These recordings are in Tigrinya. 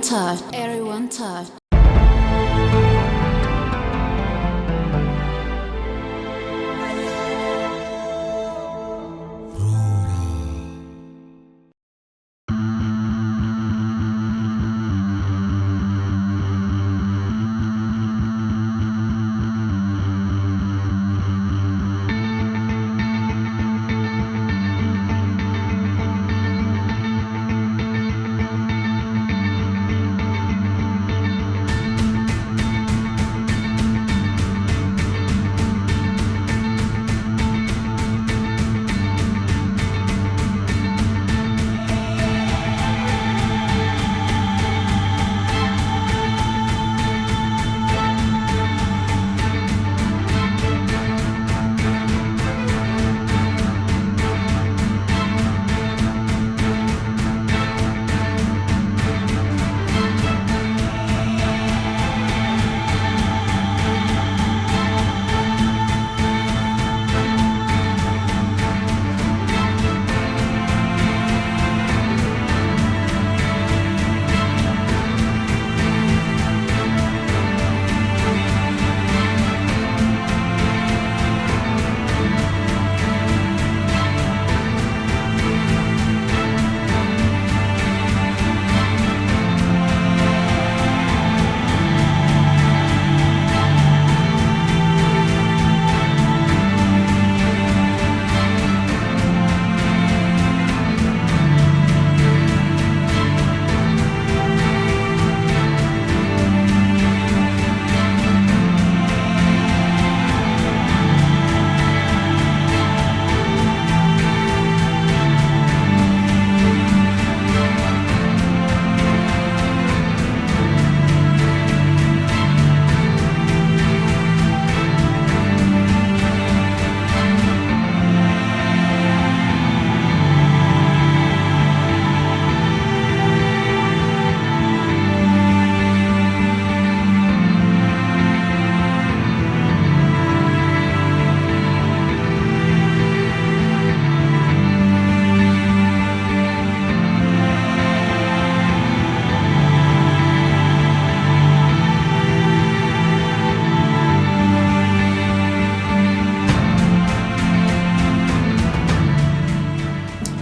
Touch. Everyone touch.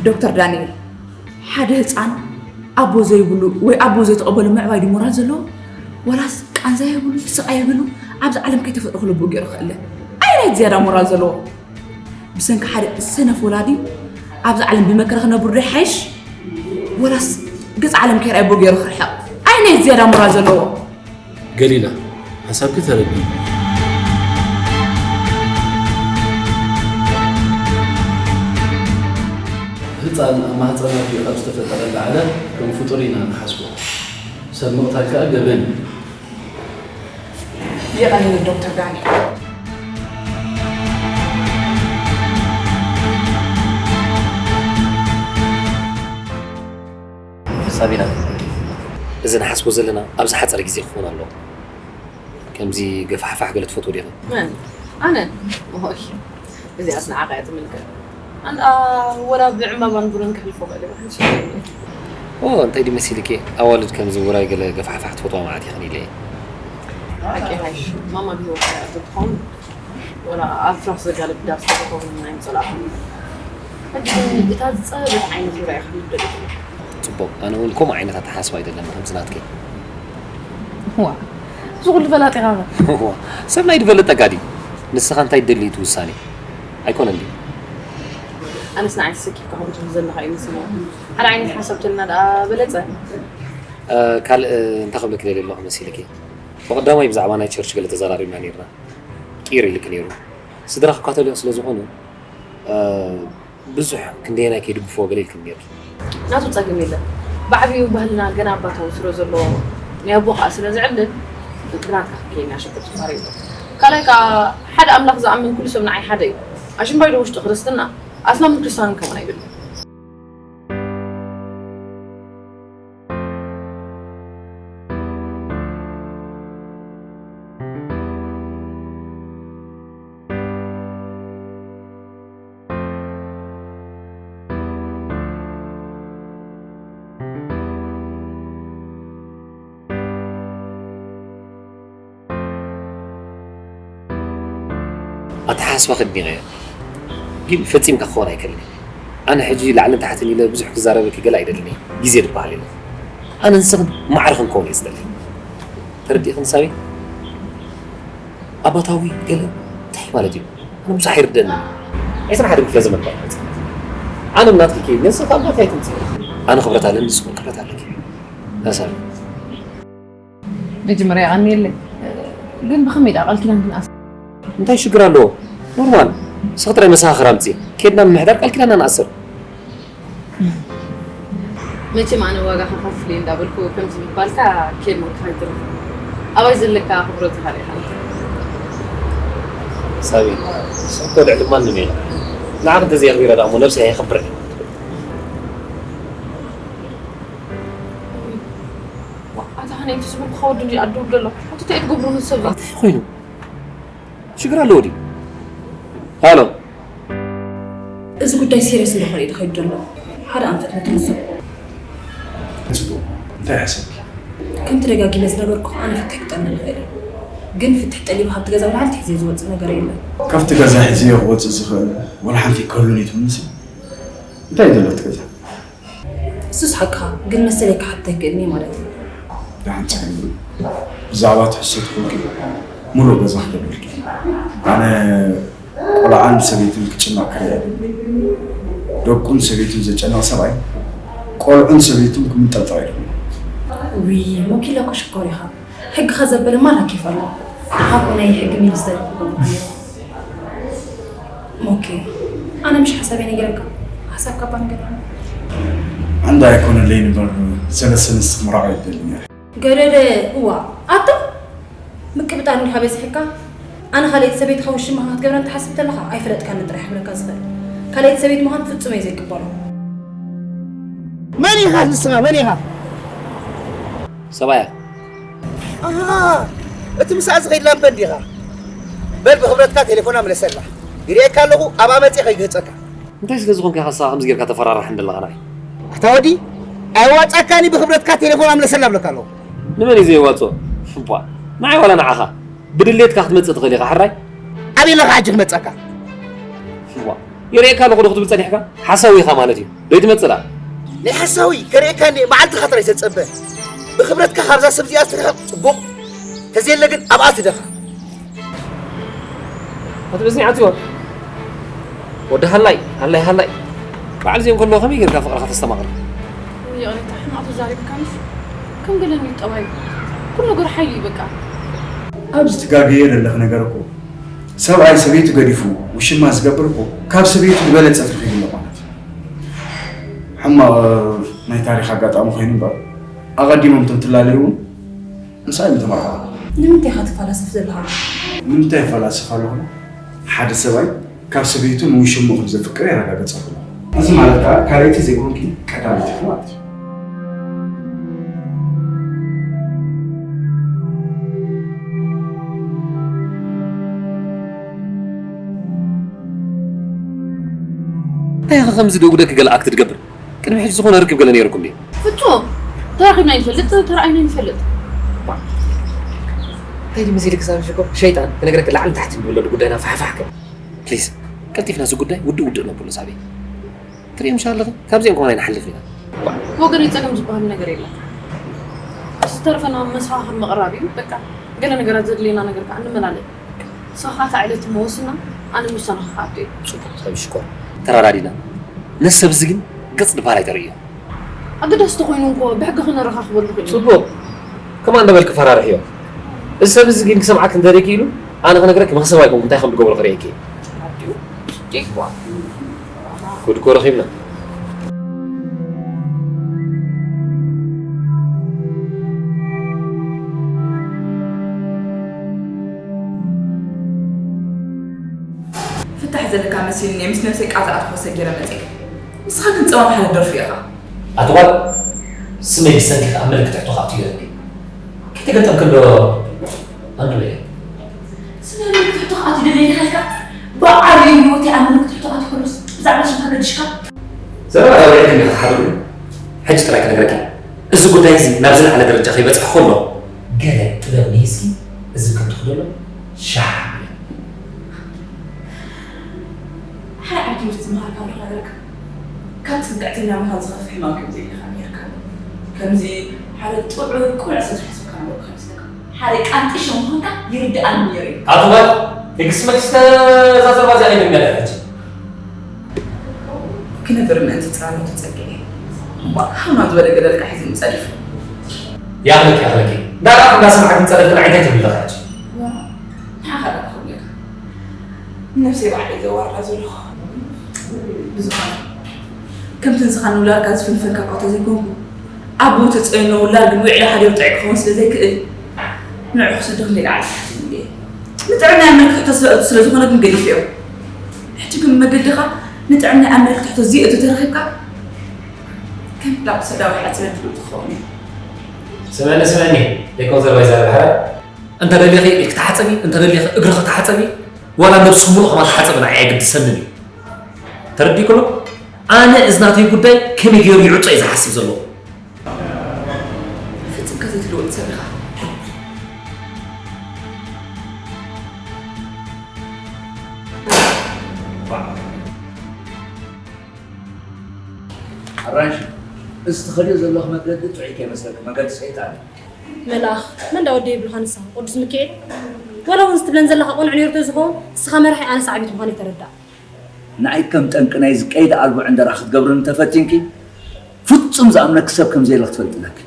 ዶክተር ዳንኤል፣ ሓደ ህፃን ኣቦ ዘይብሉ ወይ ኣቦ ዘይተቐበሉ ምዕባይ ድዩ ሞራል ዘለዎ? ወላስ ቃንዛ የብሉ፣ ስቓይ የብሉ፣ ኣብዚ ዓለም ከይተፈጥረ ክለብኡ ገይሩ ክእለ? ኣየናይ ዝያዳ ሞራል ዘለዎ? ብሰንኪ ሓደ ሰነፍ ወላዲ ኣብዚ ዓለም ብመከራ ክነብር ዶ ይሓይሽ? ወላስ ገጽ ዓለም ከይርኣይ ኣቦ ገይሩ ክርሕቕ? ኣየናይ ዝያዳ ሞራል ዘለዎ? ገሊላ፣ ሓሳብኪ ተረዲእ። ህፃን ኣብ ማህፀን ኣዲኡ ካብ ዝተፈጠረ ላዕለ ከም ፍጡር ኢና ንሓስቦ። ሰብ ምቕታል ከኣ ገበን እዩ። የቐንየለይ ዶክተር ዳንኤል። ሳቢና፣ እዚ ንሓስቦ ዘለና ኣብ ዝሓጸረ ግዜ ክኸውን ኣለዎ። ከምዚ ገፋሕፋሕ ገለ ትፈትዎ ዲኺ? መን? ኣነ? ኦሆይ፣ እዚኣስ ንዓኻ እያ ትምልከት። ኣንታ ወላ ብዕምባባን ቡንን ከሕልፎ እኽእል እየ፣ ሕጂ። ኦ፣ እንታይ ድዩ መሲልኪ? ኣዋልድ ከምዚ ውራይ ገለ ገፋሕፋሕ ትፈትዋ መዓት ኢኽን ኢለ እየ። ሓቂ ሓይሽ፣ ማማ ብህይወት እያ ተትኸውን፣ ወላ ኣብ ፍራስ ዘጋልብ ዳስ ተትኸውን ኣይምጸላእኩን። ሕጂ ግን እታ ዝጸበበት ዓይነት ውራይ እያ ክትብል ደሊኹ። ጽቡቕ፣ ኣነ እውን ከምኡ ዓይነት ኣተሓሳስባ እዩ ዘለኒ ከምዚ ናትኪ። ዋ፣ እዚ ኩሉ ፈላጥ ኢኻ ኸ? ዋ፣ ሰብ ናይ ድፈልጥ ጠቃ ድዩ? ንስኻ እንታይ ትደሊ እዩ እቲ ውሳኔ። ኣይኮነን ድዩ? ኣነስ ንዓይ ተሰኪፍካ ከምኡ ትብል ዘለኻ እዩ መስለኒ። ሓደ ዓይነት ሓሳብ ተልና ደኣ በለጸ። እ፣ ካልእ እንታይ ክብለኪ ደልየ ኣለኹ መሲልኪ? ብቐዳማይ ብዛዕባ ናይ ቸርች ገለ ተዘራሪብና ነይርና። ቅይር ኢልኪ ነይሩ። ስድራኺ ካቶሊኽ ስለ ዝኾኑ፣ እ፣ ብዙሕ ክንደየናይ ከይድግፍዎ ገለ ኢልክኒ ነይርኪ። ናቱ ጸገም የለን። ብዓቢኡ ባህልና ገና ኣባታዊ ስለ ዘሎ፣ ናይ ኣቦ ከኣ ስለ ዝዕልል፣ ብናትካ ክትከይድ እያ ሽግር ዝበሃል የለን። ካልኣይ ከኣ ሓደ ኣምላኽ ዝኣምን ኩሉ ሰብ ንዓይ ሓደ እዩ። ኣሽምባይዶ ውሽጢ ክርስትና፣ ኣስላምን ክርስትያንን ከምኡ ኣይብልን። ሓስባ ከድኒቐዮ ግን ፈጺምካ ክኸውን ኣይክእልን እዩ። ኣነ ሕጂ ላዕልን ታሕትን ኢለ ብዙሕ ክዛረበኪ ገለ ኣይደልን እየ። ግዜ ዝበሃል የለን። ኣነ ንስኽን ማዕረ ክንከውን እየ ዝደሊ። ተረዲእኽን ሳቢ? ኣባታዊ ገለ እንታይ ማለት እዩ? ኣነ ብዙሕ ኣይርደእን። ዕስራ ሓደ ክፍለ ዘመን እኳ ኣይመጽእን። ኣነ ናትኪ ከይድ ንስኺ ካብ ናተይ ኣይትምጽኢ። ኣነ ክብረት ኣለኒ፣ ንስኺ እውን ክብረት ኣለኪ። ያ ሳቢ። መጀመርያ የቐንየለይ። ግን ብኸመይ ደኣ ቃል ኪዳን ክንኣስ? እንታይ ሽግር ኣለዎ? ኖርማል። ንስኺ ጥራይ መሰኻኽር ኣምጽኢ። ኬድና ምምሕዳር ቃል ኪዳንና ንኣስር። መቸም ኣነ ዋጋ ከኸፍል እየ እንዳበልኩ ከምዚ ምባልካ ኬድ ሞት ኣይትረፍ። ኣባይ ዘለካ ኣኽብሮት ኢኻ ርኢኻ። ሳቢ፣ ንስኺ እኮ ልዕሊ ማንም ኢኺ። ንዓኺ እንተዘየኽቢረ ደኣ እሞ ነብሰይ ኣየኽብርን እየ። ዋ፣ ኣታ ከነይ ትስብር ብኸወዱ እንዲ ኣዱ ደሎ። ኣቲ እንታይ ትገብሩ ምስ ሰብ? ኣታ ኮይኑ ሽግር ኣለዎ ድዩ? ሃሎ። እዚ ጉዳይ ሲሪየስ እንዳኾነ እዩ ዝኸይድ ዘሎ። ሓደ ኣንፈት ነትምዞ። ጽቡቕ። እንታይ ሓሰብኪ? ከምቲ ደጋጊመ ዝነበርኩ ኣነ ፍትሕ ክጠልብ ይኽእል እየ። ግን ፍትሕ ጠሊበ ካብቲ ገዛ ወላ ሓንቲ ሒዘ ዝወጽእ ነገር የለን። ካብቲ ገዛ ሒዘዮ ክወጽእ ዝኽእል ወላ ሓንቲ ክህሉን እዩ ትምንሲ? እንታይ እዩ ዘሎ ኣብቲ ገዛ? እሱስ ሓቅኻ፣ ግን መሰለይ ክሓተክ ክእልኒ ማለት እዩ። ደሓን ጽዕኒ። ብዛዕባ እቲ ሕሶት ኮንኪ ሙሉእ ገዛ ክገብርልኪ። ኣነ ቆልዓን ሰበይትን ክጭነቕ ክርኢ ኣይደልን። ደቁን ሰበይቱን ዘጨንቕ ሰብኣይ ቆልዑን ሰበይቱን ክምንጠልጠል ኣይደልን። ውይ፣ ሞኪላ እኮ ሽኮር ኢኻ። ሕጊ ከዘበለ ማራ ኬፍ ኣሎ። ሃኮ ናይ ሕጊ ሚኒስተር ይኹን። ኦኬ። ኣነ ምሽ ሓሳበይ ነጊረካ። ሓሳብካ እባ ንገረኒ። ኣንዳ ኣይኮነለይ ንበር ሰለስተ ንስኽ ምራቕ ኣይደልን እያ። ገደደ እዋ። ኣታ ምቅብጣር እንዲኻ በዚሕካ። ኣነ ካልኣይቲ ሰበይትኻ ውሽማኻ ክትገብራ እንትሓስብ ተለኻ ኣይፈለጥካንን ጥራሕ ክብለካ ዝኽእል። ካልኣይቲ ሰበይቲ ምዃን ፍጹም እየ ዘይቅበሎ። መን ኢኻ ንስኻ? መን ኢኻ? ሰብኣያ። ኣሃ፣ እቲ ምስኣ ዝኸይድ ላምበ እንዲኻ? በል ብኽብረትካ ቴሌፎና ምለሰላ። ይርእየካ ኣለኹ፣ ኣብኣ መጺኤ ከይግህጸካ። እንታይ ስለ ዝኾንካ ኢኻ ንስኻ ከምዚ ጌርካ ተፈራርሓኒ ዘለኻ ንዓይ? ኣታ ወዲ፣ ኣየዋጻካን እዩ ብኽብረትካ ቴሌፎና ምለሰላ እብለካ ኣለኹ። ንመን እዩ ዘየዋጽኦ? እቧ፣ ንዓይ ዋላ ንዓኻ? ብድሌትካ ክትመጽእ ትኽእል ኢኻ፣ ሕራይ? ኣበይ ኣለኻ ሕጂ ክመጸካ? እዋ፣ የርእየካ ኣለኹ ዶ ክትብል ጸኒሕካ? ሓሳዊ ኢኻ ማለት እዩ። ደይትመጽእ ደኣ? ናይ ሓሳዊ ከርእየካ እንድየ፣ መዓልትኻ ጥራይ ተጸበ። ብኽብረትካ ካብዛ ሰብ እዚኣ ትርሕቕ ጽቡቕ፣ ተዘየለ ግን ኣብኣ ትደኻ። ኣቲ በስኒ ዓጽዋ። ወዲ ሃላይ፣ ሃላይ፣ ሃላይ። በዓል እዚኦም ከለዉ ከመይ ጌርካ ፍቕርኻ ተስተማቕር? ይቕሬታ፣ ሕማቕ ተዛሪብካንስ ከም ገለ እንድዩ ጠባዩ። ኩሉ ነገር ሓይሊ እዩ በቃ። ኣብዚ ትጋገየ ዘለኺ ነገር እኮ ሰብኣይ ሰበይቱ ገዲፉ ውሽማ ዝገብር እኮ ካብ ሰበይቱ ዝበለጸት ረኺቡ ኣሎ ማለት እዩ። ሕማቕ ናይ ታሪኽ ኣጋጣሚ ኮይኑ እምበር ኣቐዲሞም እቶም ትላለዩ እውን ምሳይ ምተማርኹ። ንምንታይ ኢኻ ትፈላሰፍ ዘለኻ? ንምንታይ ይፈላሰፍ ኣለኹ? ሓደ ሰብኣይ ካብ ሰበይቱ ንውሽምኡ ከም ዘፍቅር የረጋገጸ ኣለኹ። እዚ ማለት ከኣ ካልኣይቲ ዘይኮንኪ ቀዳመይቲ ኢኺ ማለት እዩ። እንታይ ኢኻ ከምዚ ደጉደክ ገለ ኣክት ትገብር? ቅድሚ ሕጂ ዝኾነ ርክብ ገለ ነይርኩም ድዩ? ፍጹም። ተራኺብና ኣይንፈልጥ፣ ተራኣይና ኣይንፈልጥ። እንታይ ድዩ መሲልክ ሳሚ ሽኮር? ሸይጣን፣ ክነግረክ ላዕልን ታሕትን ንብል ዶ ጉዳይና ፋሕፋሕ ከ? ፕሊዝ፣ ቀልጢፍና እዚ ጉዳይ ውድእ ውድእ ነብሎ ሳቢ። ትርእዮም ሻለኺ? ካብዚኦም ከማን ኣይንሓልፍ ኢና። ወገነይ፣ ጸገም ዝበሃል ነገር የለን። እቲ ዝተረፈና መሰኻኽር ምቕራብ እዩ። በቃ፣ ገለ ነገራት ዘድልየና ነገር ከኣ ንመላለእ። ንስኻ እታ ዕለት እሞ ወስና፣ ኣነ ምሳና ክኣቱ እየ። ጽቡቕ፣ ሳቢ ሽኮር። ተራዳዲና። ነዚ ሰብ እዚ ግን ገጽ ድበሃል ኣይተርእዮ። ኣገዳሲ ተኾይኑ እንኮ ብሕጊ ክነረኻኽበሉ ንኽእል ኢና። ጽቡቕ። ከማን እንዳበልኪ ፈራርሕዮ። እዚ ሰብ እዚ ግን ክሰምዓኪ እንተደይክኢሉ፣ ኣነ ክነግረኪ መኽሰብ ኣይኮንኩን፣ እንታይ ከም ዝገብሮ ክርእየኪ እየ። ኣዲኡ፣ ዲግባ። ጉድ እኮ ረኺብና። ፍታሕ ዘለካ መሲሉኒ ምስ ነብሰይ ቃል ዝኣትኹ ሰጊረ መጺኤ። ንስኻ ግን ጸማም ሓደ ደርፊ ኢኻ። ኣቲ ጓል፣ ስመይ ብሰንኪ ኣብ ምልክት ሕቶ ክኣቱ ይኽእል ድዩ? ከይተገጠምኪ ዶ ኣንዱ በለ? ስመይ ኣብ ምልክት ሕቶ ክኣቱ ይደሊ ኢልካ ኢልካ? ብዓብዩ ህይወተይ ኣብ ምልክት ሕቶ ኣትዩ ከሎስ ብዛዕባ ሽምካ ገዲሽካ? ዘረባ ዳዊት እንዲኻ ትሓድሩ? ሕጂ ጥራይ ክነግረኪ፣ እዚ ጉዳይ እዚ ናብ ዝለዓለ ደረጃ ከይበጽሐ ከሎ፣ ገለ ጥበብ ንሂዝኪ፣ እዚ ከም ትኽደሎ ሻሕ ኣቢለ። ትምህርካ ምሃረካ ካብ ጽግዕተኛ ምዃን ዝኸፍእ ሕማም ከም ዘይብልካ ጌርካ፣ ከምዚ ሓደ ጥዑይ ቁኑዕ ሰብ ዝሓስበካ ነበርኩ ከምስለካ። ሓደ ቃንጢሾ ምዃንካ ይርድኣኒ ነይሩ እዩ። ኣቶ ባል ንግስቲ መሊስ ተዛዘባ እዚኣ ከይደሚያ ደረች። ክነብር ምእንቲ ጽላሎት ተጸጊዐ። እሞ ሃውና ዝበለ ገደልካ ሒዘ ምጸድፍ። ያኽለኪ፣ ያኽለኪ። እንዳረኣኹ እንዳሰማዕኪ ምጸደፍኪ ንዓይ እንታይ ትብሊ ኣለኺ ሕጂ? ዋ፣ ንዓኻ ደኣ ክብለካ። ንነብሰይ ባዕለይ ዘዋርዳ ዘለኹ። ብዝኾነ፣ ከምቲ ንስኻ ንውላድካ ዝፍንፈንካ እኳ ተዘይኮንኩ፣ ኣቦ ተጸይኖ ውላድ ግን ውዒሉ ሓዲሩ ጥዑይ ክኸውን ስለ ዘይክእል፣ ንዕኡ ክሰዶ ክንደይ ላዕሊ ትሓትኒ እየ። ንጥዕናይ ኣብ ምልክት ሕቶ ስለ ዝኾነ ግን ገዲፈዮ። ሕጂ ግን መገድኻ ንጥዕናይ ኣብ ምልክት ሕቶ ዘይእቱ ተረኺብካ፣ ከም ዳብ ሰዳዊ ሓጺረ ድሩት ክኸውን እዩ። ስምዕኒ፣ ስምዕኒ፣ ደቂ ወዘርባ ይዛረብ ሓራ። እንተ ደሊኺ ኢድኪ ተሓጸቢ፣ እንተ ደሊኺ እግርኺ ተሓጸቢ፣ ዋላ ነብስኺ ሙሉእ ከማን ተሓጸቢ፣ ንዓይ ኣይግድሰንን እዩ። ተረዲእክሎ? ኣነ እዚ ናተይ ጉዳይ ከመይ ገይሩ ይዕጾ እየ ዝሓስብ ዘለኹ። ፍጹም ከዘይትልወጥ ሰብ ኢኻ። ኣራንሺ፣ እዚ ትኸድዮ ዘለኹ መገዲ ጥዑይ ከይመስለኪ፣ መገዲ ሰይጣን እዩ። መልኣኽ፣ መን ዳ ወደይ ይብልኻ ንስኻ? ቅዱስ ሚካኤል? ዋላ እውን እዚ ትብለን ዘለኻ ቅኑዕ ነይሩ ተዝኸውን፣ ንስኻ መራሒ፣ ኣነ ሰዓቢት ምዃነይ ተረዳእ። ንዓይ ከም ጠንቂ ናይዚ ቀይዲ ኣልቦ ዕንደራ ክትገብርኒ እንተፈቲንኪ፣ ፍጹም ዝኣምነኪ ሰብ ከም ዘየለ ክትፈልጢ ኣለኪ።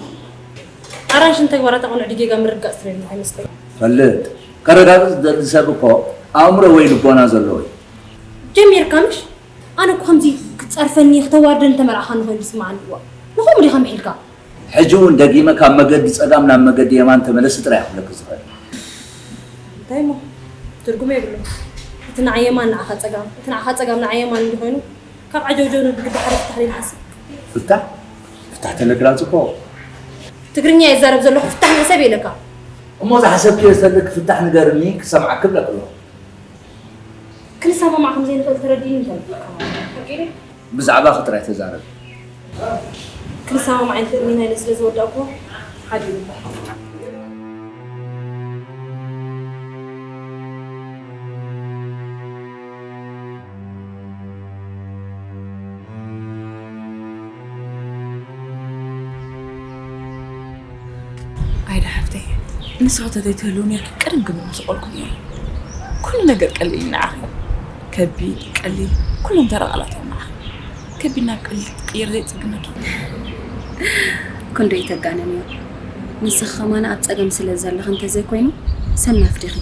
ኣራንሺ ንተግባራታ ቅኑዕ ድዩ ጌጋ ምርግጋጽ ትደሊ ኣይመስለይ። ፈልጥ፣ ከረጋግጽ ዝደሊ ሰብ እኮ ኣእምሮ ወይ ልቦና ዘለዎ እዩ። ጀሚርካ ምሽ? ኣነ እኮ ከምዚ ክትጸርፈኒ፣ ክተዋርደኒ እንተመርኣኻኒ ኮይኑ ዝስምዓኒ። እዋ፣ ንኸምኡ ዲኻ ምሒልካ? ሕጂ እውን ደጊመ ካብ መገዲ ጸጋም ናብ መገዲ የማን ተመለሲ ጥራይ ክብለኪ ዝኽእል። እንታይ እሞ? ትርጉም የብሉን። እቲ ንዓይ የማን ንዓኻ ጸጋም፣ እቲ ንዓኻ ጸጋም ንዓይ የማን እንዲኾይኑ፣ ካብ ዓጀውጀው ንብል ግዲ ሓደ ፍታሕ ዘይንሓስብ። ፍታሕ? ፍታሕ ተለግራ ጽቡቕ። ትግርኛ እየ ዝዛረብ ዘለኹ፣ ፍታሕ ንሕሰብ ኢለካ። እሞ ዝሓሰብክዮ ዝተለኪ ፍታሕ ንገርኒ፣ ክሰምዓኪ እብለኪ ኣለኹ። ክንሰማማዕ ከም ዘይንኽእል ተረዲእኒ እንተልካ ማለት እዩ። ሓቂ ድዩ? ብዛዕባኺ ጥራይ ተዛረቢ። ክንሰማማዕ ኣይንኽእልን ኢና ኢለ ስለ ዝወዳእኩዎ ሓዲኡ ይበሃል። ኣይዳ ሓፍተይ፣ ንስኺ ተዘይትህልው ነይርኪ ቅድም ግብር ምሰቆልኩ ነይረ። ኩሉ ነገር ቀሊል እዩ ንዓኺ። ከቢድ፣ ቀሊል፣ ኩሎም ተራ ቃላት እዮም ንዓኺ። ከቢድ ናብ ቀሊል ክትቅይር ዘይጽግመኪ። ክንደይ ተጋነንዮ። ንስኺ ከማን ኣብ ጸገም ስለ ዘለኺ እንተዘይኮይኑ፣ ሰናፍ ዲኺ?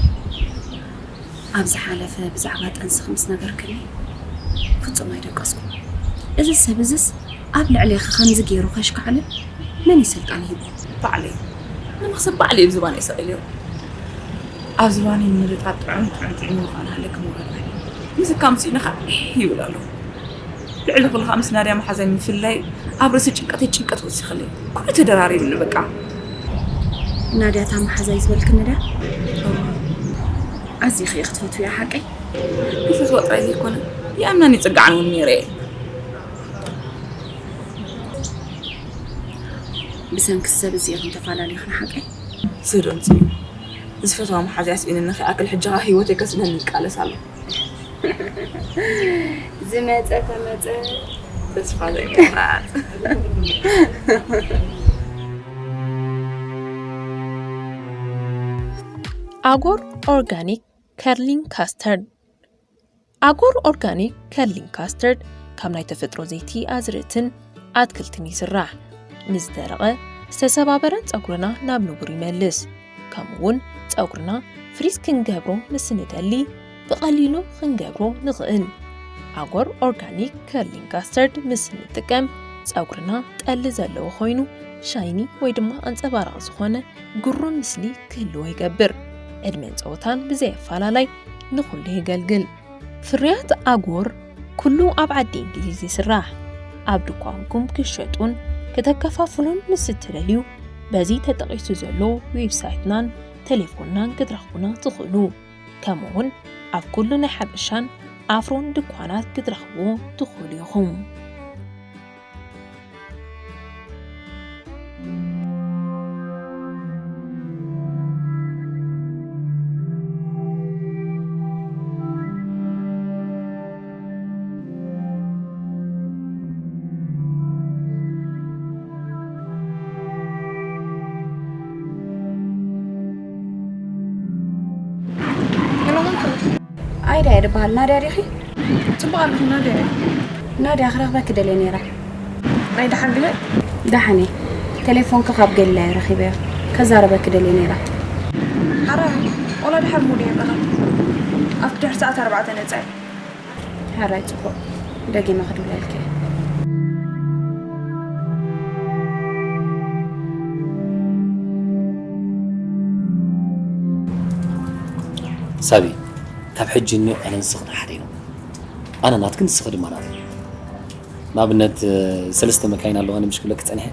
ኣብ ዝሓለፈ ብዛዕባ ጥንስኺ ምስ ነገርክኒ፣ ፍጹም ኣይደቀስኩን። እዚ ሰብ እዝስ ኣብ ልዕሌኺ ከምዚ ገይሩ ከሽካዕልል መን እዩ ስልጣን ሂቡ? ባዕለይ። ንምኽሰብ ባዕለይ እየ ዝባነይ ሰቒለዮ። ኣብ ዝባነይ ንምልጣጥ ጥዑም ጥዑም ጥዑም ምዃን ሃለኪ ምውራድ ኣይኮነን። ምስ እካ ምስ ኢልኻ ኢሕ ይብል ኣለኹ። ልዕሊ ኩሉ ከዓ ምስ ናድያ መሓዛይ ምፍላይ ኣብ ርእሲ ጭንቀተይ ጭንቀት ወሲኽለይ። ኩሉ ተደራሪብሉ በቃ። ናድያ እታ መሓዛይ ዝበልክኒ ድያ? ኣዝኺ ክትፈትውያ ሓቀይ? ይፈትዋ ጥራይ ዘይኮነ፣ ይኣምናን ይጽግዓን እውን ነይረ እየ። ብሰንኪ ሰብ እዚ ኢኽን ተፈላለይኽን ሓቀይ? ዘደንጽ እዩ። ዝፈትዋ መሓዛይ ኣስኢንኒ ከይኣክል ሕጂ ኸኣ ህይወተይ ከስእነኒ ይቃለስ ኣሎ። ዝመጸ ተመጸ፣ ተስፋ ዘይምቑራጽ። ኣጎር ኦርጋኒክ ከርሊንግ ካስተርድ። ኣጎር ኦርጋኒክ ከርሊንግ ካስተርድ ካብ ናይ ተፈጥሮ ዘይቲ ኣዝርእትን ኣትክልትን ይስራሕ። ንዝደረቐ ዝተሰባበረን ጸጉርና ናብ ንቡር ይመልስ። ከምኡውን ጸጉርና ፍሪዝ ክንገብሮ ምስ ንደሊ ብቐሊሉ ክንገብሮ ንኽእል። ኣጎር ኦርጋኒክ ከርሊንግ ካስተርድ ምስ ንጥቀም ጸጉርና ጠሊ ዘለዎ ኮይኑ ሻይኒ ወይ ድማ ኣንጸባራቒ ዝኾነ ግሩም ምስሊ ክህልዎ ይገብር። ዕድመን ጸወታን ብዘይ ኣፈላላይ ንኹሉ የገልግል። ፍርያት ኣጎር ኩሉ ኣብ ዓዲ እንግሊዝ ይስራሕ። ኣብ ድኳንኩም ክሸጡን ከተከፋፍሉን ምስ እትደልዩ በዚ ተጠቒሱ ዘሎ ዌብሳይትናን ቴሌፎንናን ክትረኽቡና ትኽእሉ። ከምኡውን ኣብ ኩሉ ናይ ሓበሻን ኣፍሮን ድኳናት ክትረኽብዎ ትኽእሉ ኢኹም። ይበሃል። ናድያ ዲኺ? ጽቡቕ ኣለኹ፣ ናድያ እየ። ናድያ፣ ክረኽበኪ ደልየ ነይረ። ናይ ደሓን ዲኺ? ደሓን እየ። ቴሌፎንኪ ካብ ገሊላ እየ ረኺበዮ። ከዛረበኪ ደልየ ነይረ። ሓራይ፣ ወላ ድሓር ሙድ እየ በላ። ኣብቲ ድሕሪ ሰዓት ኣርባዕተ ነጻ እየ። ሓራይ፣ ጽቡቕ። ደጊመ ክድውለልኪ እየ። ሳቢ፣ ካብ ሕጂ እኒኦ ኣነ ንስኽን ሓደ ኢና። ኣነ ናትክን ንስኺ ድማ ናተይ። ንኣብነት፣ ሰለስተ መካይን ኣለዋኒ ምሽ ክብለኪ ጸኒሐ፣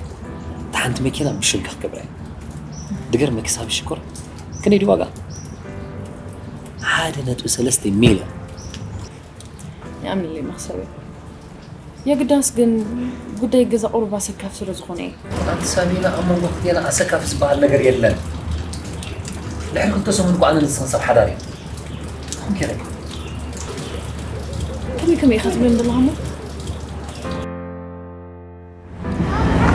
እታ ሓንቲ መኪና ብሽምኪ ክገብራ እየ። ድገርመኪ ሳቢ ሽኮር፣ ክንደይ ድዩ ዋጋ? ሓደ ነጥቢ ሰለስተ ሚልዮን። ይኣምንለይ መኽሰበይ። የግዳስ ግን ጉዳይ ገዛ ቁሩብ ኣሰካፊ ስለ ዝኾነ እየ። ኣንቲ ሳቢና፣ ኣብ መንጎ ክልቴና ኣሰካፊ ዝበሃል ነገር የለን። ድሕሪ ክልተ ሰሙን እኮ ኣነ ንስኽን ሰብ ሓዳር እዩ። ኮንኬረ። ከመይ ከመይ ኢኻ ትብለኒ ዘለኻ እሞ?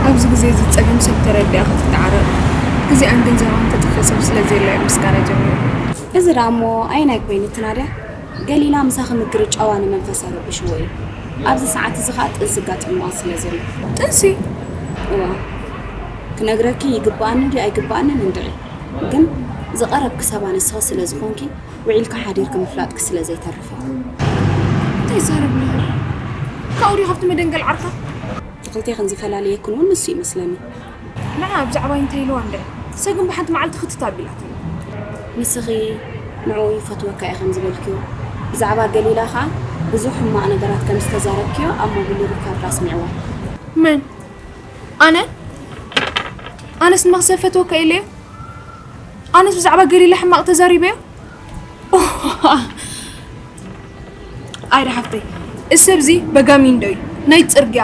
ኣብዚ ግዜ እዚ ጸገም ሰብ ተረዲኣ ክትተዓረቕ፣ ግዜኣን ገንዘባን ተጥፍእ ሰብ ስለ ዘየላ እዩ ምስጋና ጀሚሩ። እዚ ደኣ እሞ ኣየናይ ኮይኑ እቲ ናድያ? ገሊላ ምሳኺ ምግርጫዋ ንመንፈሳ ረቢሽዎ እዩ። ኣብዚ ሰዓት እዚ ኸኣ ጥንሲ ኣጋጢምዋ ስለ ዘሎ። ጥንሲ? እዋ። ክነግረኪ ይግብኣኒ ድዩ ኣይግብኣንን እንድዒ። ግን ዝቐረብኪ ሰባ ንስኺ ስለ ዝኾንኪ፣ ውዒልካ ሓዲርኪ ምፍላጥኪ ስለ ዘይተርፍ እዩ። እንታይ ይዛረብ ኣለኹ? ካብኡ ድዩ ካብቲ መደንገል ዓርካ? እቲ ክልቴኽን ዝፈላለየክን እውን ንሱ ይመስለኒ። ንዓ ብዛዕባይ እንታይ ኢልዋ እንድዒ? ሰግን ብሓንቲ መዓልቲ ክትት ኣቢላትኒ። ንስኺ ንዕኡ ይፈትወካ እየ ከም ዝበልክዮ፣ ብዛዕባ ገሊላ ኸኣ ብዙሕ ሕማቕ ነገራት ከም ዝተዛረብክዮ ኣብ ሞቢሉ ሪካርድ ኣስሚዕዋ። መን? ኣነ? ኣነስ ንመኽሰብ ፈትወካ ኢለዮ? ኣነስ ብዛዕባ ገሊላ ሕማቕ ተዛሪበዮ? ኣይዳ ሓፍተይ፣ እዚ ሰብ እዚ በጋሚን ዶ እዩ? ናይ ጽርግያ።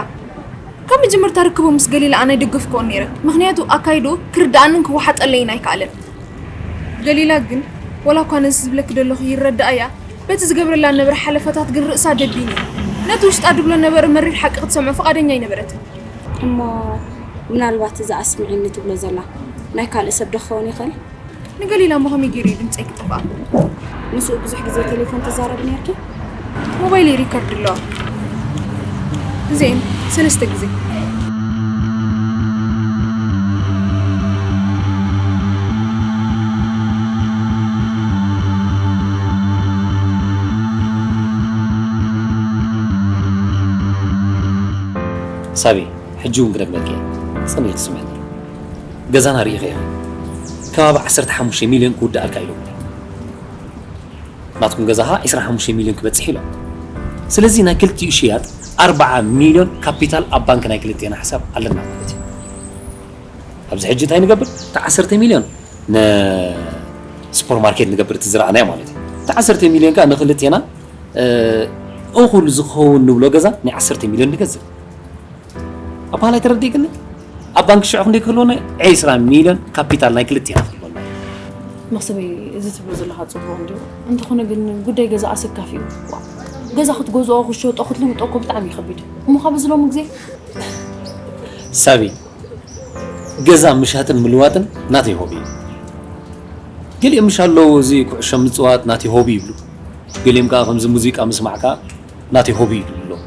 ካብ መጀመርታ ርክቡ ምስ ገሊላ ኣነ ኣይደገፍክዎን ነይረ። ምኽንያቱ ኣካይድኡ ክርድኣንን ክወሓጠለይን ኣይከኣለን። ገሊላ ግን፣ ወላ እኳ ነዚ ዝብለኪ ዘለኹ ይረድኣያ፣ በቲ ዝገብረላ ነበረ ሓለፋታት ግን ርእሳ ደቢን እዩ። ነቲ ውሽጣ ድብሎ ነበረ መሪር ሓቂ ክትሰምዖ ፍቓደኛ ኣይነበረትን። እሞ ምናልባት እዚ ኣስምዒኒ ትብሎ ዘላ ናይ ካልእ ሰብ ዶ ክኸውን ይኽእል? ንገሊላ እሞ ከመይ ገይሩ እዩ ድምጸይ ክጠፍኣ? ምስኡ ብዙሕ ግዜ ቴሌፎን ትዛረቢ ነይርኪ? ሞባይለይ ሪከርድ ኣለዋ። ግዜን ሰለስተ ግዜ። ሳቢ፣ ሕጂ እውን ክደግመልኪ እየ። ጽን ኢልኪ ስምዕኒ። ገዛና ርኢኺ ኢኺ። ከባቢ ዓሰርተ ሓሙሽተ ሚልዮን ክውድኣልካ ኢሎምኒ። ናትኩም ገዛ ኸኣ ዕስራን ሓሙሽተ ሚልዮን ክበጽሕ ኢሎም። ስለዚ ናይ ክልቲኡ ሽያጥ ኣርብዓ ሚልዮን ካፒታል ኣብ ባንክ ናይ ክልቴና ሕሳብ ኣለና ማለት እዩ። ኣብዚ ሕጂ እንታይ ንገብር? እታ ዓሰርተ ሚልዮን ንሱፐርማርኬት ንገብር፣ እቲ ዝረኣናዮ ማለት እዩ። እታ ዓሰርተ ሚልዮን ከኣ ንክልቴና፣ እ፣ እኹል ዝኸውን ንብሎ ገዛ ናይ ዓሰርተ ሚልዮን ንገዝእ። ኣባህላይ ተረዲእክኒ? ኣብ ባንክ ሽዑ ክንደይ ክህልወና እዩ? ዕስራ ሚልዮን ካፒታል ናይ ክልቴና ክህልወና እዩ። መኽሰበይ፣ እዚ ትብሎ ዘለኻ ጽቡቕ እንድዩ። እንተኾነ ግን ጉዳይ ገዛ ኣሰካፊ እዩ። ገዛ ክትገዝኦ፣ ክትሸጦ፣ ክትልውጦ እኮ ብጣዕሚ እዩ ከቢድ። እሞ ካብ እዚ ሎሚ ግዜ ሳቢ፣ ገዛ ምሻጥን ምልዋጥን ናተይ ሆቢ እዩ። ገሊኦም ምሽ ኣለዉ፣ እዚ ኩዕሾ ምጽዋት ናተይ ሆቢ ይብሉ። ገሊኦም ከኣ ከምዚ ሙዚቃ ምስማዕ ከኣ ናተይ ሆቢ እዩ ዝብሉ ኣለዉ።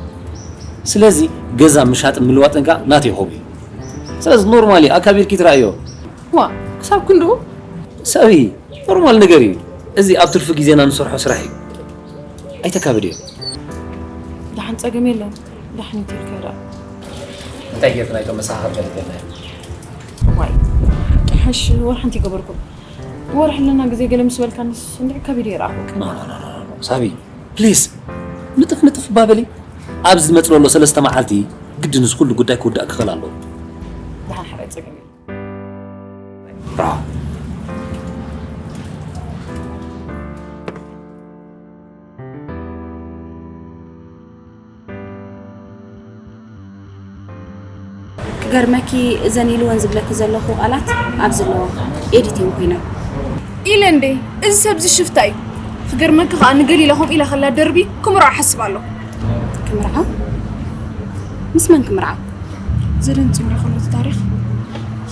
ስለዚ ገዛ ምሻጥን ምልዋጥን ከኣ ናተይ ሆቢ እዩ። ስለዚ ኖርማል እዩ፣ ኣካቢርኪ ትረኣዮ። ዋ፣ ክሳብ ክንድኡ? ሳቢ፣ ኖርማል ነገር እዩ። እዚ ኣብ ትርፊ ግዜና ንሰርሖ ስራሕ እዩ። ኣይተካብድዮ። ደሓን ጸገም የለን። ደሓን ይትልካ ደኣ። እንታይ ጌርና እቶም መሳኻኽር ፈሊጥና እዮም? ዋይ፣ ጥሓሽ ወርሒ እንታይ ገበርኩም? ወርሒ ኣለና ግዜ ገለ ምስ በልካንስ እንድዒ ከቢድ እየ ረኣኹ። ኖ፣ ኖ፣ ኖ፣ ኖ፣ ኖ። ሳቢ፣ ፕሊዝ፣ ንጥፍ ንጥፍ እባ በሊ። ኣብዚ ዝመጽእ ዘሎ ሰለስተ መዓልቲ ግድን እዚ ኩሉ ጉዳይ ክውዳእ ክኽእል ኣለዎ። ደሓን ሓራይ ጸገም የለን። ብራቮ። ክገርመኪ፣ እዘን ኢልወን ዝብለኪ ዘለኹ ቃላት ኣብዚ ኣለዋ፣ ኤዲት እየን ኮይነን። ኢለ እንዴ፣ እዚ ሰብ እዚ ሽፍታ እዩ። ክገርመኪ ከኣ ንገሊላ ከምኡ ኢላ ከላ ደርቢ ክምርዖ ሓስብ ኣለኹ። ክምርዖ? ምስ መን ክምርዖ? ዘደንጽ እንድዩ ኩሉ እቲ ታሪኽ።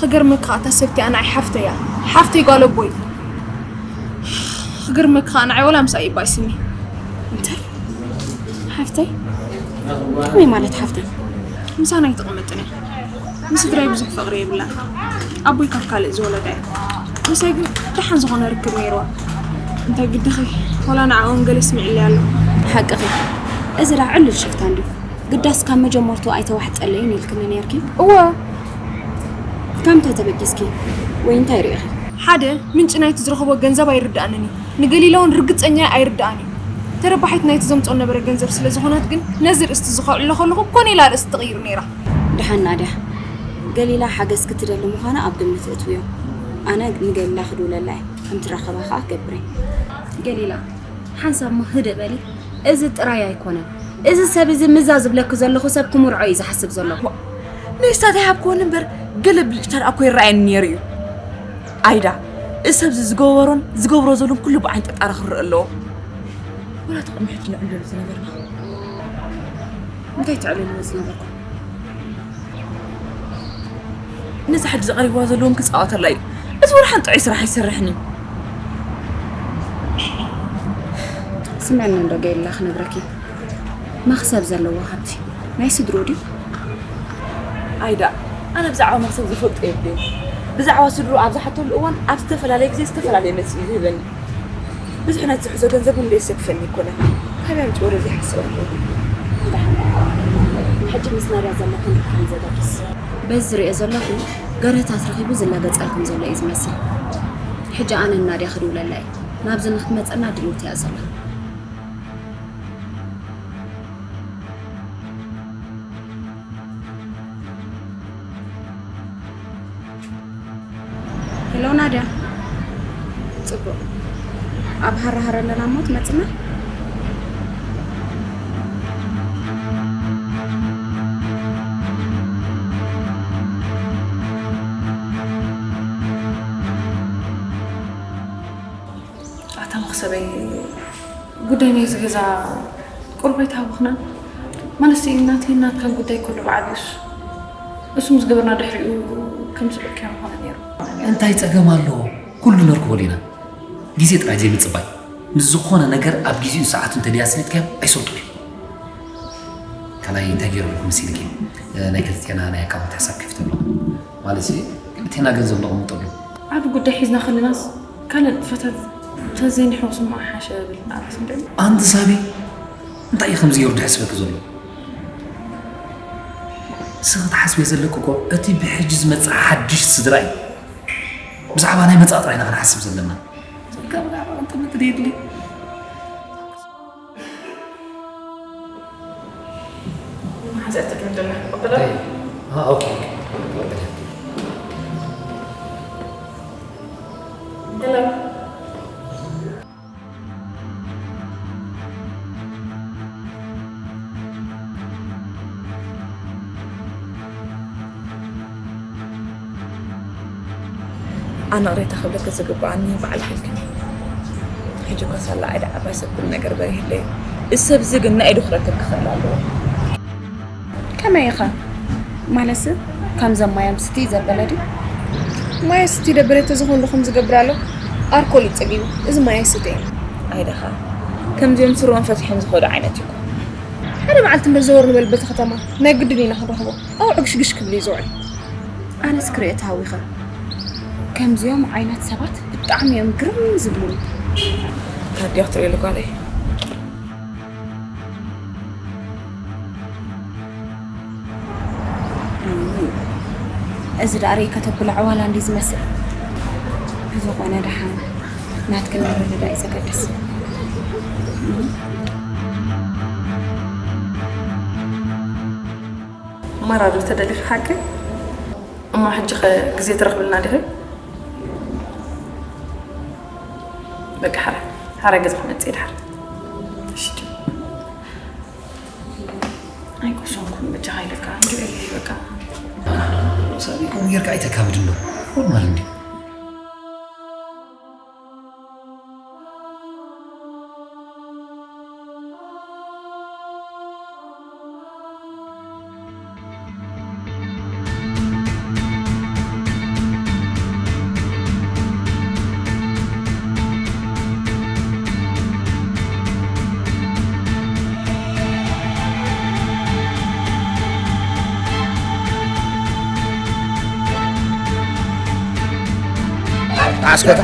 ክገርመኪ ከኣ እታ ሰብቲ ኣነ ኣይ ሓፍተይ እያ። ሓፍተይ ጓል ኣቦይ። ክገርመኪ ከኣ ንዓይ ወላ ምሳይ ይባይስኒ። እንታይ ሓፍተይ? ከመይ ማለት ሓፍተይ? ምሳና ኣይተቐመጥን እያ። ምስ ስድራይ ብዙሕ ፍቕሪ የብላን። ኣቦይ ካብ ካልእ ዝወለዳ እያ። ምሳይ ግን ደሓን ዝኾነ ርክብ ነይርዋ። እንታይ ግድኺ? ዋላ ንዓኦም ገለ ስሚዕለይ ኣሎ። ሓቅኺ። እዚ ደኣ ዕሉል ሽፍታ እንድዩ። ግዳስ ካብ መጀመርቱ ኣይተዋሕጠለይን ኢልክኒ ነይርኪ። እወ። ካብ እንታይ ተበጊስኪ? ወይ እንታይ ርኢኺ? ሓደ፣ ምንጪ ናይቲ ዝረኽቦ ገንዘብ ኣይርድኣንን እዩ። ንገሊላ እውን ርግጸኛ ኣይርድኣን እዩ። ተረባሒት ናይቲ ዘምጽኦ ነበረ ገንዘብ ስለ ዝኾነት ግን ነዚ ርእስቲ እዚ ከዕልሎ ከለኹ ኮነ ኢላ ርእስቲ ትቕይር ነይራ። ደሓን ናድያ፣ ገሊላ ሓገዝ ክትደሊ ምዃና ኣብ ግምት እትውዮ። ኣነ ንገሊላ ክድውለላ እየ፣ ከም ትራኸባ ከኣ ክገብር እየ። ገሊላ፣ ሓንሳብ እሞ ህድእ በሊ። እዚ ጥራይ ኣይኮነን። እዚ ሰብ እዚ ምዛ ዝብለኪ ዘለኹ ሰብ ክምርዖ እዩ ዝሓስብ ዘሎ። ዋ፣ ንስታት ኣይሃብክዎን እምበር ገለ ብልጭታ ደኣ እኮ ይረኣየኒ ነይሩ እዩ። ኣይዳ፣ እዚ ሰብ እዚ ዝገበሮን ዝገብሮ ዘሎን ኩሉ ብዓይኒ ጠጣሪ ክረአ ኣለዎ። ወላ እቲ ቅድሚ ሕጂ ንዕለሉ ዝነበርና። እንታይ ተዕልልዎ ዝነበርኩም? ነዛ ሕጂ ዘቕሪብዋ ዘለዎም ክጻወተላ እዩ። እዚ ወላ ሓንቲ ጥዑይ ስራሕ ኣይሰርሕን እዩ። ስምዕኒ እንዶ ገይርላ ክነግረኪ። መኽሰብ ዘለዎ ሃብቲ ናይ ስድርኡ ድዩ? ኣይዳ፣ ኣነ ብዛዕባ መኽሰብ ዝፈልጦ የብለይን። ብዛዕባ ስድርኡ ኣብ ዝሓተሉ እዋን ኣብ ዝተፈላለየ ግዜ ዝተፈላለየ መልሲ እዩ ዝህበኒ። ብዙሕ ናይ ዝሕዞ ገንዘብ እውን የሰክፈኒ ኣይኮነን። ካበይ ኣምጺኦ ዶ ዘይሓስብ ኣለኹ። ደሓን። ሕጂ ምስ ናድያ ዘለክን ርክብ ዘገድስ። በዚ ዝሪኦ ዘለኹ ገረታት ረኺቡ ዝላገጸልኩም ዘሎ እዩ ዝመስል። ሕጂ ኣነ ንናድያ ክድውለላ እየ። ናብዚ ንክትመጸና ድልውቲ እያ ዘላ። ሄሎ ናድያ፣ ጽቡቕ። ኣብ ሃራሃረ ኣለና እሞ ትመጽና? ኣታ መኽሰበይ፣ ጉዳይ ናይዚ ገዛ ቁሩብ ኣይተሃወኽናን? ማለትሲ ናተይን ናትካን ጉዳይ ኩሉ ብዓብዩስ እሱ ምስ ገበርና ድሕሪኡ ከም ዝብልካዮ ምኾነ ነይሩ። እንታይ ጸገም ኣለዎ? ኩሉ ነርክበሉ ኢና። ግዜ ጥራይ ዘይምጽባይ። ምስ ዝኾነ ነገር ኣብ ግዜኡ ሰዓቱ እንተደይ ኣስሊጥካዮ ኣይሰልጡን እዩ። ካልኣይ እንታይ ገይሩ ኣለኹ መሲልኪ? እ፣ ናይ ክልቴና ናይ ኣካውንት ሕሳብ ከፊተ ኣለኹ። ማለትሲ ክልቴና ገንዘብ ነቐምጠሉ። ዓቢ ጉዳይ ሒዝና ከለናስ ካልእ ንጥፈታት ተዘይንሕወስ እሞ ሓሸ ብልና ኣበስ እንድዒ። ኣንቲ ሳቢ፣ እንታይ እዩ ከምዚ ገይሩ ድሕስበኪ ዘሎ? ንስኺ ትሓስብዮ ዘለኪ እኮ እቲ ብሕጂ ዝመጽእ ሓድሽ ስድራ እዩ። ብዛዕባ ናይ መጻኢ ጥራይ ኢና ክንሓስብ ዘለና። ዘጋብራ ኣንተ ምጥሪ የድሊ። መሓዛ እትድምደና። ኦኬ። ኦኬ። ሄሎ። ኣነ ቅሬታ ክብለኪ ዝግብኣኒ ባዕልኺ ኢልክኒ። ሕጂ እኳ ሳላ ኣይዳ ዓባይ ሰብ ኩሉ ነገር በሪህለይ። እዚ ሰብ እዚ ግን ናይ ኢዱ ክረክብ ክኽእል ኣለዎ። ከመይ ኢኻ? ማለትሲ፣ ከምዘም ማይ ኣምስቲ ዘበለ ድዩ? ማይ ኣስቲ ደበለ ተዝኾን ዶ ከምዚ ገብር ኣሎ? ኣርኮል ይጸጊቡ። እዚ ማይ ኣይስተይን። ኣይዳኻ። ከምዚኦም ስሮም ፈቲሖም ዝኸዱ ዓይነት እዩ። ሓደ መዓልቲ እንዶ ዘወር ንበል በቲ ከተማ። ናይ ግድን ኢና ክንረኽቦ። ኣብኡ ዕግሽግሽ ክብል እዩ ዝውዕል። ኣነስ ክሪኦ ተሃዊኸ። ከምዚኦም ዓይነት ሰባት ብጣዕሚ እዮም ግርም ዝብሉኒ። ታዲያ ክትሪኦ ጓለይ። እዚ ደኣ ርእይ ከተብሎ ዕዋላ እንዲ ዝመስል። ብዝኾነ ደሓን ናትክን ምርድዳእ እዩ ዘገድስ። ማራ ዶ ተደሊኺ ሓቂ? እሞ ሕጂ ኸ ግዜ ትረኽብልና ዲኺ? በቃ ሓራይ፣ ሓራይ ገዛ ክመጽእ ድሓር። እሺ። ኣይቆሰንኩን በጃኻ ኢለካ። እንድዒ በቃ። ሳቢ፣ ከምኡ ጌርካ ኣይተካብድ እንዶ። ኖርማል እንድዩ። ኣስከታ